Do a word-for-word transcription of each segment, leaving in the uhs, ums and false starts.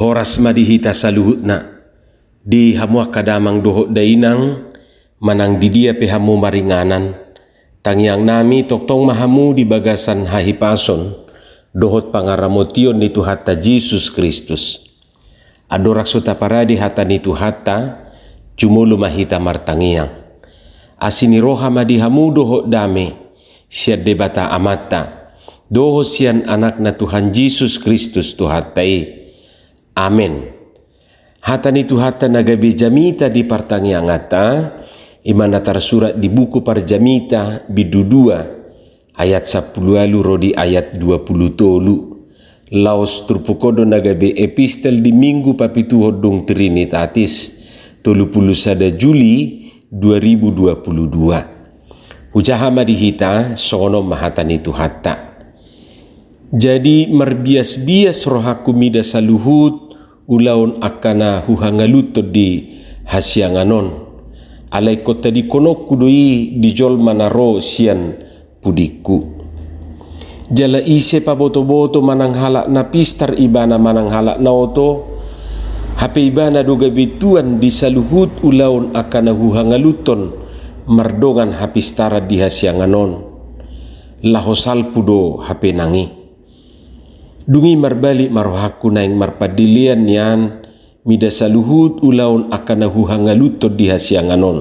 Horas ma di hita saluhutna, di hamu angka damang dohot dainang, manang di dia pe hamu maringanan, tangiang nami tongtong ma hamu di bagasan hahipason dohot pangaramotion ni Tuhanta Jesus Kristus. Andorang so taparade hata ni Tuhanta, jumolo ma hita martangiang. Asi ni roha ma di hamu dohot dame, sian Debata Amanta, dohot sian Anakna Tuhan Jesus Kristus Tuhanta i. Amen. Hata ni Tuhanta na gabe jamita di partangianganta, i ma na tarsurat di buku Parjamita bindu dua, ayat sampulu ualu ro di ayat dua pulu tolu. Laos turpuk on do na gabe epistel di Minggu papituhon dung Trinitatis, tolu pulu sada Juli dua ribu dua pulu dua. Hujaha ma di hita, songon on ma hata ni Tuhanta. Jadi marbiasbias rohangku mida saluhut ulaon angka na huhangaluthon di hasiangan on. Alai ingkon tadingkononku do i di jolma na ro sian pudingku. Jala ise pabotoboto manang halak na pistar ibana manang halak na oto, hape ibana do gabe tuan di saluhut ulaon angka na huhangaluthon mardongan hapistaran di hasiangan on. Laho salpu do hape nang i. Dung i marbalik ma rohangku naeng marpandelean nian mida saluhut ulaon angka na huhangaluthon di hasiangan on.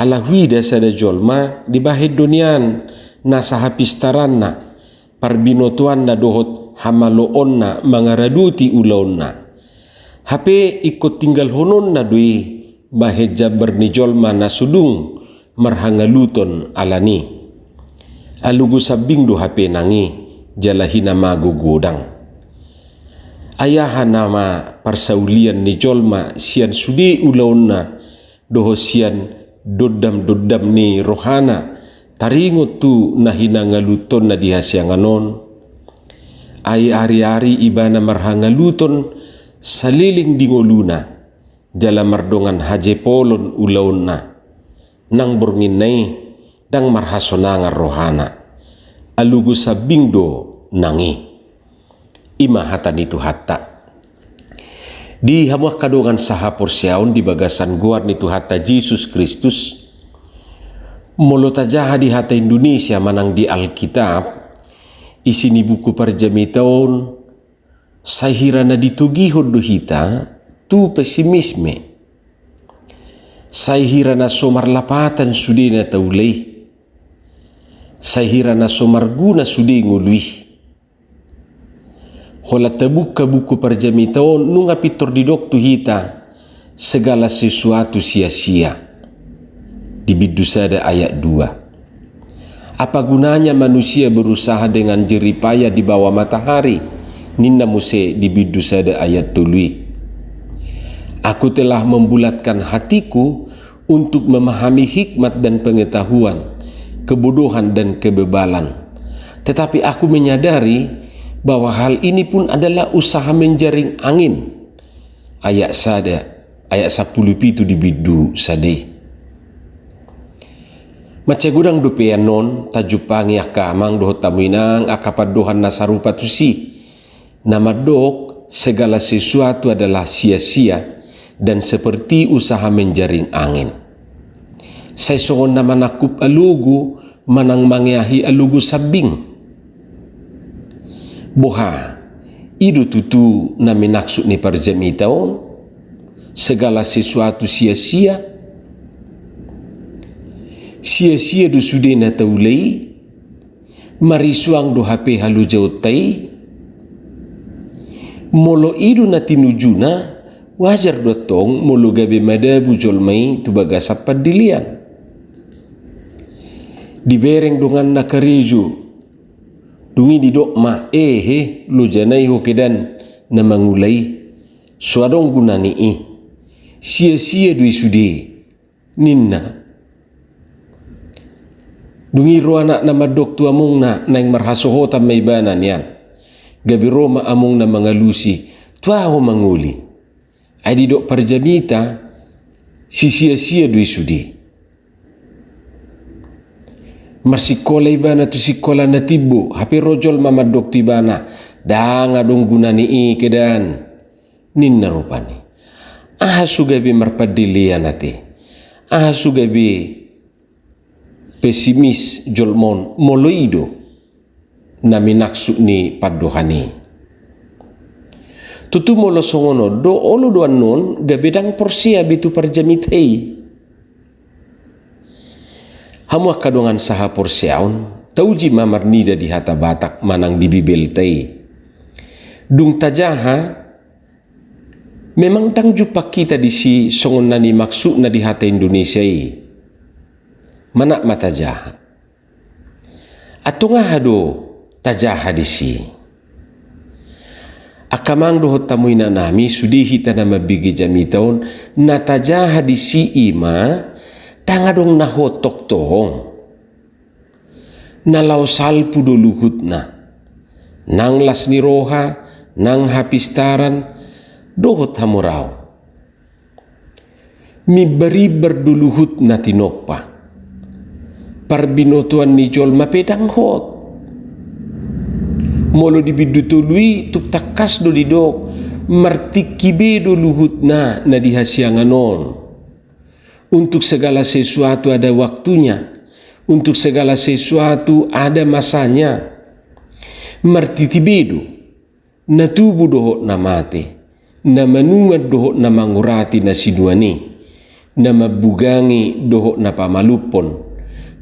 Ala huida sada jolma dibahen do nian nasa hapistaranna, parbinotoanna dohot hamaloonna mangaradoti ulaonna. Hape ingkon tinggalhononna do i bahen jambar ni jolma na so dung marhangaluthon alani. Alugu sambing do hape nang i jala hinamago godang. Ai aha nama parsaulian ni jolma sian sude ulaonna dohot sian dondamdondam ni rohana taringot tu na hinangaluthonna di hasiangan on? Ai ariari ibana marhangaluthon saleleng di ngoluna, jala mardongan hajepolon ulaonna. Nang bornginna i ndang marhasonangan rohana. Alugu sambing do nang i. I ma hata ni Tuhanta. Di hamu angka dongan sahaporseaon di bagasan goar ni Tuhanta Jesus Kristus, molo tajaha di hata Indonesia manang di Alkitab, isi ni buku Parjamita on, sai hira na ditogihon do hita tu pesimisme. Sai hira na so marlapatan sude na taula i. Sai hira na so marguna sude ngolu i. Holan tabuka buku Parjamita on nunga pintor didok tu hita segala sesuatu sia-sia. Di bindu sada ayat dua. Apa gunanya manusia berusaha dengan jeripaya di bawah matahari? Ninna muse di bindu sada ayat tolu i. Aku telah membulatkan hatiku untuk memahami hikmat dan pengetahuan, kebodohan dan kebebalan. Tetapi aku menyadari bahwa hal ini pun adalah usaha menjaring angin. Ayat sada, ayat sampulu pitu di bindu sada i. Mansai godang dope annon tajumpangi angka amang dohot hamu inang angka pandohan na sarupa tusi. Na mandok segala sesuatu adalah sia-sia dan seperti usaha menjaring angin. Sai songon na manangkup alogo manang mangeahi alogo sambing. Boha, i do tutu na minaksud ni Parjamita on? Segala sesuatu sia-sia? Sia-sia do sude na taula i? Marisuang do hape halojaonta i? Molo i do na tinujuna, wajar do antong molo gabe madabu jolma i tu bagasan pandelean. Dibereng donganna karejo, dung i didok ma, ehe, lojana i ho kedan na mangula i, so adong gunana i, sia-sia do i sude, ninna. Dung i ro anakna mandok tu amongna, naeng marhasohotan ma ibana nian. Gabe ro ma amongna mangalusi, tu aha ho mangoli? Ai didok Parjamita, sisia-sia do i sude. Marsikola ibana tu sikola na timbo, hape ro jolma mandok tu ibana, ndang adong gunana i kedan. ninna rupani. Aha so gabe marpandelean ate? Aha so gabe pesimis jolma on molo i do na minaksud ni pandohan i? Tutu molo songon on do, olo do annon gabe ndang porsea be tu parjamita i. Hamu angka dongan sahaporseaon, tauji ma marnida di hata Batak manang di Bibelta i. Dung tajaha, memang ndang jumpang hita disi songon na nimaksudna di hata Indonesia i. Manat ma tajaha. Antong aha do tajaha disi? Angka amang dohot hamu inanami, sude hita na mambege jamita on, na tajaha disi i ma, ndang adong na hot tongtong. Na laho salpu do luhutna. Nang las ni roha, nang hapistaran, dohot hamuraon. Mimbar-imbar do luhutna tinompa. Parbinotoan ni jolma pe ndang hot. Molo di bindu tolu i tung tangkas do didok, martingki be do luhutna na di hasiangan on. Untuk segala sesuatu ada waktunya, untuk segala sesuatu ada masanya. Martiti be do na tubu dohot na mate, na manuan dohot na mangurati na sinuan i, na mambugangi dohot na pamalumhon,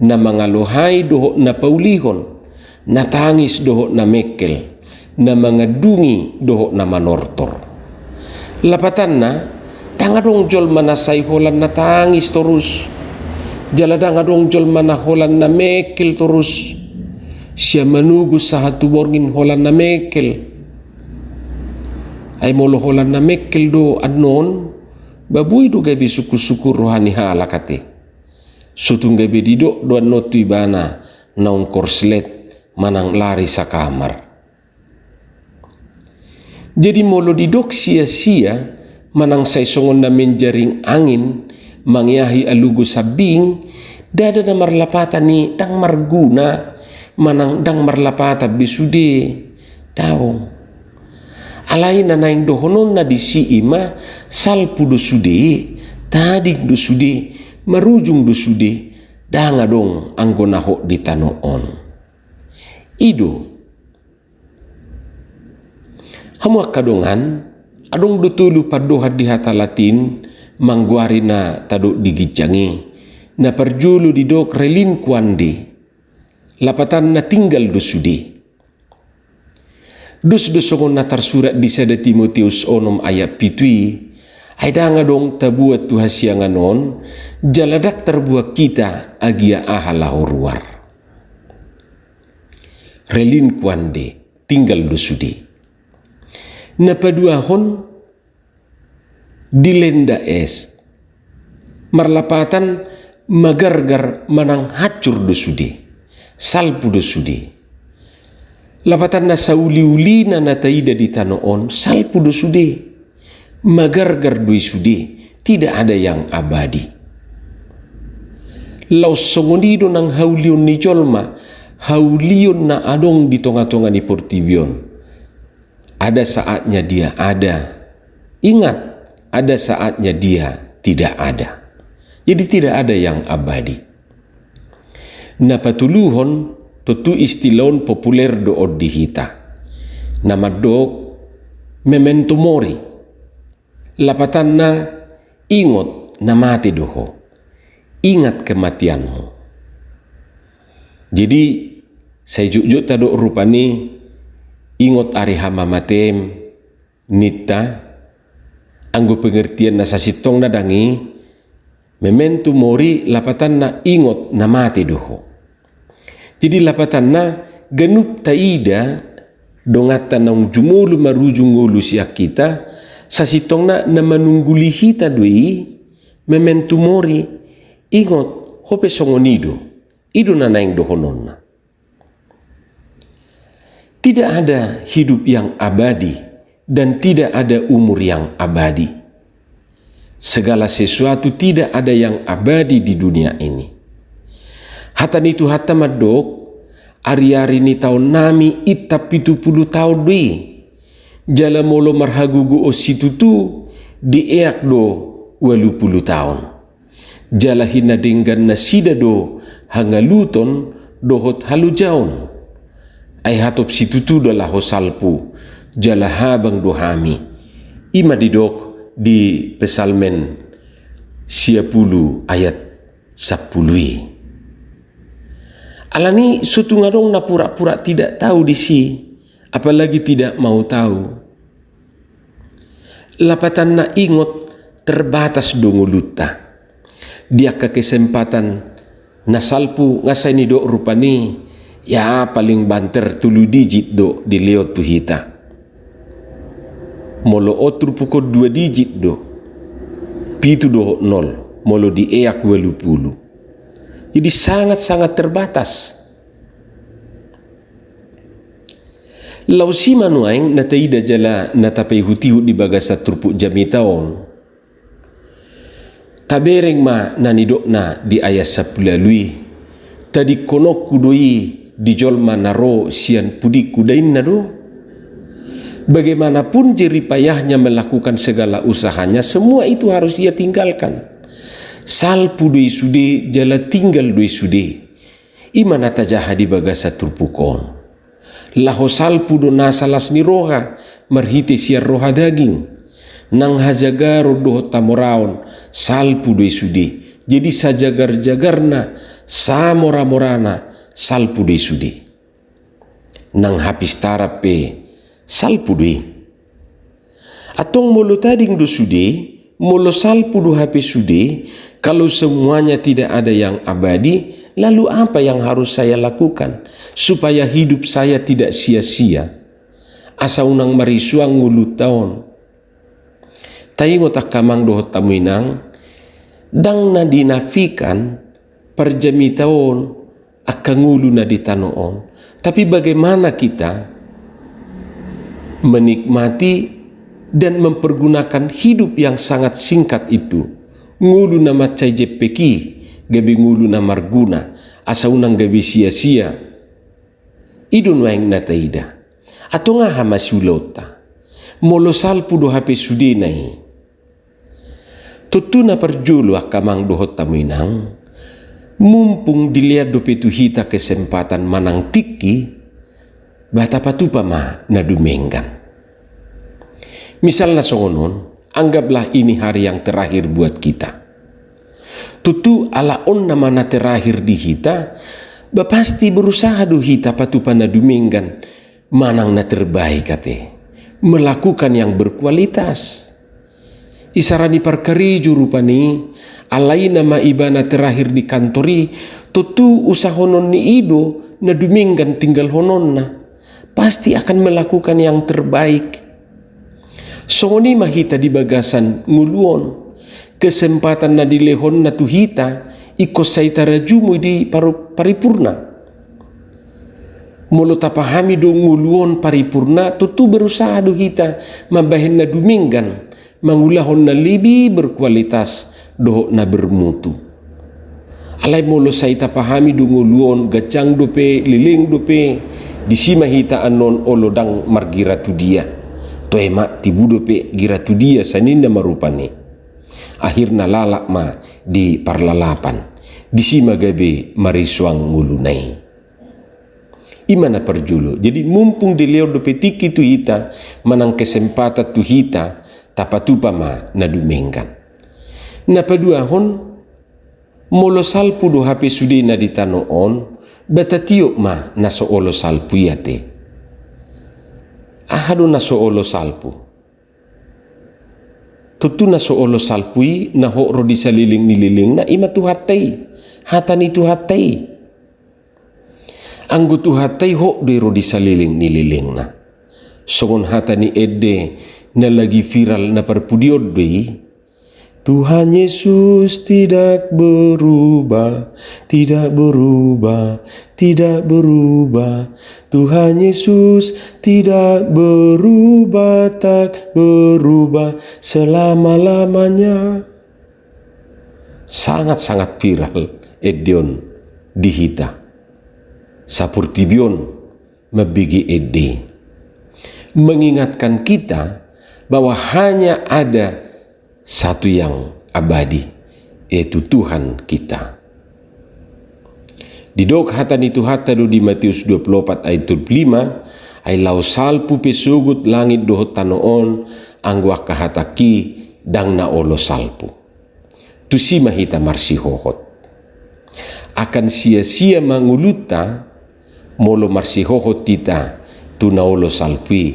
na mangalohai dohot na paulihon, na tangis dohot na mengkel, na mangandungi dohot na manortor. Lapatanna, ndang adong jolma na sai holan na tangis torus. Jala ndang adong jolma na holan na mengkel torus. Sian manogot sahat tu borngin holan na mengkel. Ai molo holan na mengkel do annon, ba boi do gabe sungkun-sungkun roha ni halak ate. So tung gabe didok do annon tu ibana naung korslet manang lari sakamar. Jadi molo didok sia-sia manang sai songon na menjaring angin mangeahi alugo sambing, ndada na marlapatan i ndang marguna manang ndang marlapatan be sude. Daong. Alai na naeng dohononna disi i ma, salpu do sude, tading do sude, marujung do sude, ndang adong anggo na hot di tano on. I do. Hamu angka dongan, adong do tolu pandohan di hata Latin manggoari na tadok di ginjang i, na parjolo didok relinquande, lapatanna tinggal do sude. Dos do songon na tarsurat di sada Timoteus onom ayat pitu i, ai ndang adong tabuat tu hasiangan on, jala ndang tarbuat hita agia aha laho ruar. Relinquande, tinggal do sude. Na paduahon, dilenda est. Marlapatan magargar manang hancur do sude. Salpu do sude. Lapatanna sauli-ulina na taida di tano on, salpu do sude. Magargar do i sude, tidak ada yang abadi. Laos songon i do nang haulion ni jolma, haulion na adong di tonga-tonga ni portibi on. Ada saatnya dia ada. Ingat, ada saatnya dia tidak ada. Jadi tidak ada yang abadi. Na patoluhon, tontu istilah on populer do on di hita. Na mandok memento mori. Lapatanna ingot na mate do ho. Ingat kematianmu. Jadi, sai jotjot tadok rupani ingot ari hamamatem, ninta, anggo pengertian na sasintongna dang i, memento mori lapatanna ingot na mate do ho. Jadi lapatanna ganup taida donganta naung jumolo marujung ngolu sian hita, sasintongna na manungguli hita do i, memento mori, ingot, ho pe songon i do, i do na naeng dohononna. Tidak ada hidup yang abadi dan tidak ada umur yang abadi. Segala sesuatu tidak ada yang abadi di dunia ini. Hata ni Tuhanta mandok, ari-ari ni taonnami inta pitu pulu taon do i. Jala molo marhagogoon situtu, dieak do ualu pulu taon. Jala hinadenggan nasida do hangaluton dohot halojaon. Ai hatop situtu do laho salpu, jala habang do hami. I ma didok di Psalmen sia pulu ayat sampulu i. Alani so tung adong na pura-pura tidak tahu disi, apalagi tidak mau tahu. Lapatanna, ingot, terbatas do ngolunta. Di angka kesempatan na salpu nga sai nidok rupani, ya, paling banter tolu digit do dilehon tu hita. Molo on turpuk on dua digit do, pitu dohot nol, molo dieak ualu pulu. Jadi sangat-sangat terbatas. Laos i ma nuaeng na taida jala na tapaihut-ihut di bagasan turpuk jamita on. Tabereng ma na nidokna di ayat sampulu ualu i, tadingkononku do i di jolma na ro sian pudingku, da inna do. Bagaimanapun jerih payahnya melakukan segala usahanya, semua itu harus ia tinggalkan. Salpu do i sude, jala tinggal do i sude. I ma na tajaha di bagasan turpuk on. Laho salpu do nasa las ni roha, marhite sian roha daging. Nang hajagaron dohot hamoraon, salpu do i sude. Jadi sajagar-jagarna, samoramorana, salpu do i sude. Nang hapistaran pe, salpu do i. Antong molo tading do sude, molo salpu do hape sude, kalau semuanya tidak ada yang abadi, lalu apa yang harus saya lakukan supaya hidup saya tidak sia-sia? Asa unang marisuang ngolunta on. Taingot angka amang dohot hamu inang, ndang na dinafikan parjamita on angka ngolu na di tano on. Tapi bagaimana kita menikmati dan mempergunakan hidup yang sangat singkat itu? Ngolu na mansai jempek i gabe ngolu na marguna, asa unang gabe sia-sia. I do nuaeng na taida. Antong aha ma siulaonta molo salpu do hape sudena i? Tontu na parjolo angka amang dohot hamu inang, mumpung dilean dope tu hita kesempatan manang tingki, ba tapatupa ma na dumenggan. Misalna songon on, anggaplah ini hari yang terakhir buat kita. Tontu ala on nama na terakhir di hita, ba pasti berusaha do hita patupa na dumenggan, manang na terbaik ate, melakukan yang berkualitas. Isarana parkarejo rupani, alai nama ibana terakhir di kantor i, tontu usahonon ni i do na dumenggan tinggalhononna. Pasti akan melakukan yang terbaik. Songon i ma hita di bagasan ngolu on. Kesempatan na dilehonna tu hita, ingkon sai tarajumu di paru-, paripurna. Molo tapahami do ngolu on paripurna, tontu berusaha do hita mambahen na dumenggan, mangulahon na lebih berkualitas dohot na bermutu. Alai molo sai tapahami do ngolu on ganjang dope, leleng dope, disi ma hita annon olo ndang margira tu dia. Toe ma tibu dope gira tu dia, sian i nama rupani. Akhirna lalap ma di parlalapan. Disi ma gabe marisuang ngoluna i. I ma na parjolo. Jadi mumpung dilehon dope tingki tu hita, manang kesempatan tu hita, tapatupa ma na dumenggan. Na paduahon, molo salpu do hape sudena di tano on, ba tatiop ma na so olo salpu i ate. Aha do na so olo salpu? Tontu na so olo salpu i, na hot ro di saleleng ni lelengna, i ma Tuhanta i. Hata ni Tuhanta i. Anggo Tuhanta i hot do i ro di saleleng ni lelengna. Songon hata ni ende na lagi viral na parpudi on do i. Tuhan Yesus tidak berubah, tidak berubah, tidak berubah. Tuhan Yesus tidak berubah, tak berubah selama-lamanya. Sangat-sangat viral ende on di hita. Saportibi on mambege ende. mengingatkan kita bahwa hanya ada satu yang abadi, yaitu Tuhan kita. Didok hata ni Tuhanta do di Matius dua pulu opat ayat dua pulu lima, ai laho salpu pe sogot langit dohot tano on, anggo angka hatangki ndang na olo salpu. Tusi ma hita marsihohot. Akan sia-sia ma ngolunta, molo marsihohot hita tu na olo salpu i,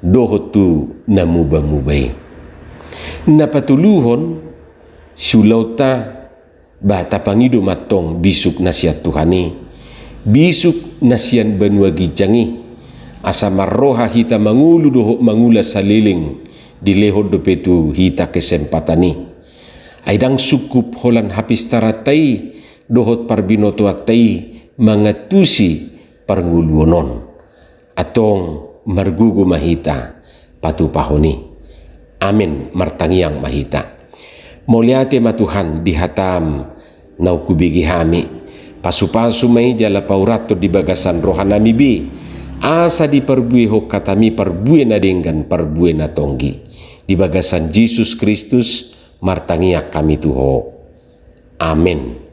dohot tu na muba-muba i. Na patoluhon, siulaonta, ba tapangido ma antong bisuk na sian Tuhan i, bisuk na sian banua ginjang i, asa marroha hita mangolu dohot mangula saleleng, dilehon dope tu hita kesempatan i. Ai ndang sungkup holan hapistaranta i dohot parbinotoanta i mangantusi parngoluon on. Antong margogo ma hita patupahon i. Amen. Martangiang ma hita. Mauliate ma Tuhan di hataM naung hubege hami. Pasu-pasu ma i jala paurathon di bagasan rohanami be, asa diparbuehon hataMi parbue na denggan, parbue na tonggi. Di bagasan Jesus Kristus martangiang hami tu Ho. Amen.